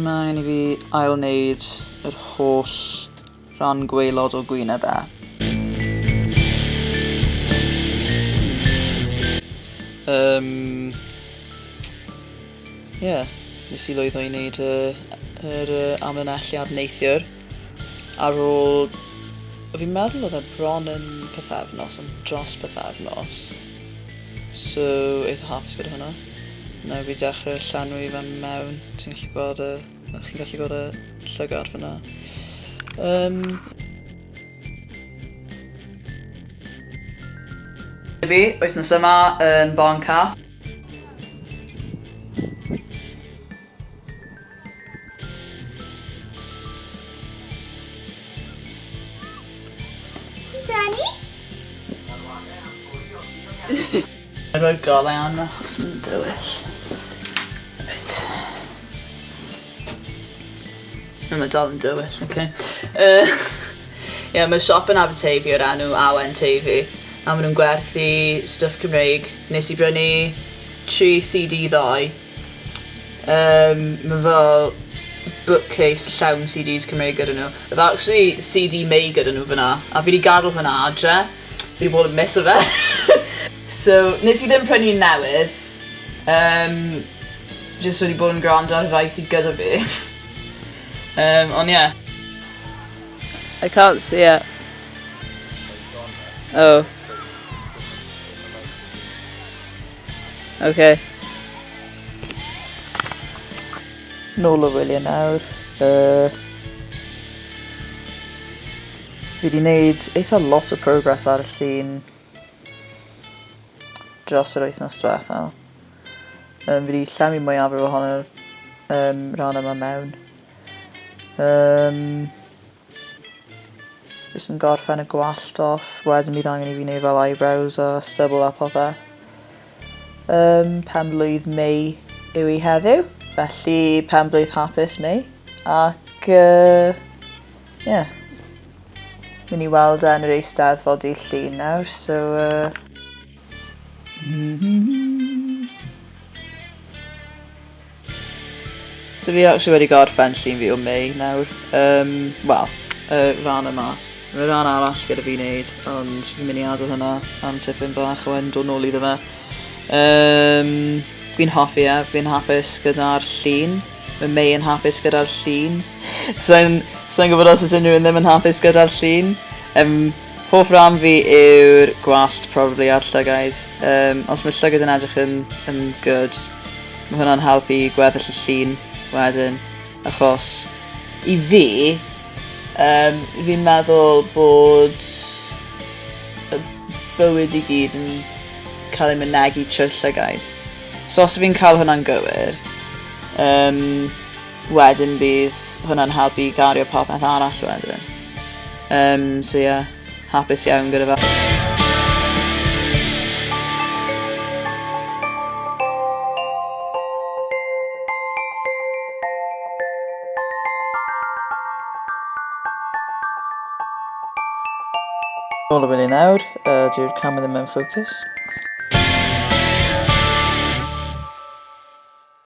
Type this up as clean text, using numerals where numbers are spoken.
Mae angen i fi ail wneud yr holl rhan gwaelod o gwyneb e. Yeah, nes i lwyddo i wneud yr amlinelliad neithiwr ar ôl, fi'n meddwl oedd e bron yn pythefnos, ond dros pythefnos. So, eitha hapus gyda hwnna. Nawr fi dechrau llenwi fe mewn. Ti'n gallu gweld y... Chi'n gallu gweld y llygad fyna. Fi, wythnos yma yn Boncath. Danny? Rhoi'r golau arno achos mae'n dywyll. Reit. Mae dal yn dywyll, oce. Ie, mae siop yn Aberteifi o'r enw Awen Teifi, a maen nhw'n gwerthu stwff Cymreig. Nes i brynu 3 CD ddoe. Mae fel bookcase llawn CDs Cymreig gyda nhw. Oedd actually CD May gyda nhw fyna, a fi 'di gadael hwnna adre. Fi 'di bod yn miso fe. So, nes i ddim prynu un newydd. Jyst wedi bod yn gwrando ar rhai sydd gyda fi. Ond ie. I can't see it. Oh. Okay. Nôl o wyliau nawr. Fi wedi wneud eitha lot o progress ar y llun dros yr wythnos diwetha. Fi wedi llenwi mwyafrif ohono'r rhan yma mewn. Jyst yn gorffen y gwallt off, wedyn bydd angen i fi wneud fel eyebrows a stubble a popeth. Pen-blwydd May yw i heddiw, felly pen-blwydd hapus May. Ac yeah, mynd i weld e yn yr Eisteddfod dydd Llun nawr, so... So fi actually wedi gorffen llun fi o May nawr. Wel, y rhan yma. Mae rhan arall gyda fi wneud, ond fi'n mynd i adael hwnna am tipyn bach a wedyn dod nôl iddo fe. Fi'n hoffi e, fi'n hapus gyda'r llun. Mae May yn hapus gyda'r llun. Sa'n sa gwybod os oes unrhyw un ddim yn hapus gyda'r llun. Hoff ran fi yw'r gwallt probably a'r llygaid. Os mae'r llygaid yn edrych yn good, mae hwnna'n helpu gweddill y llun wedyn. Achos i fi, fi'n meddwl bod y bywyd i gyd yn cael ei mynegi trwy'r llygaid. So os fi'n cael hwnna'n gywir, wedyn bydd hwnna'n helpu i gario popeth arall wedyn. So yeah, hapus iawn gyda fe. Nôl y wyliau nawr, dyw'r camera ddim mewn ffocws.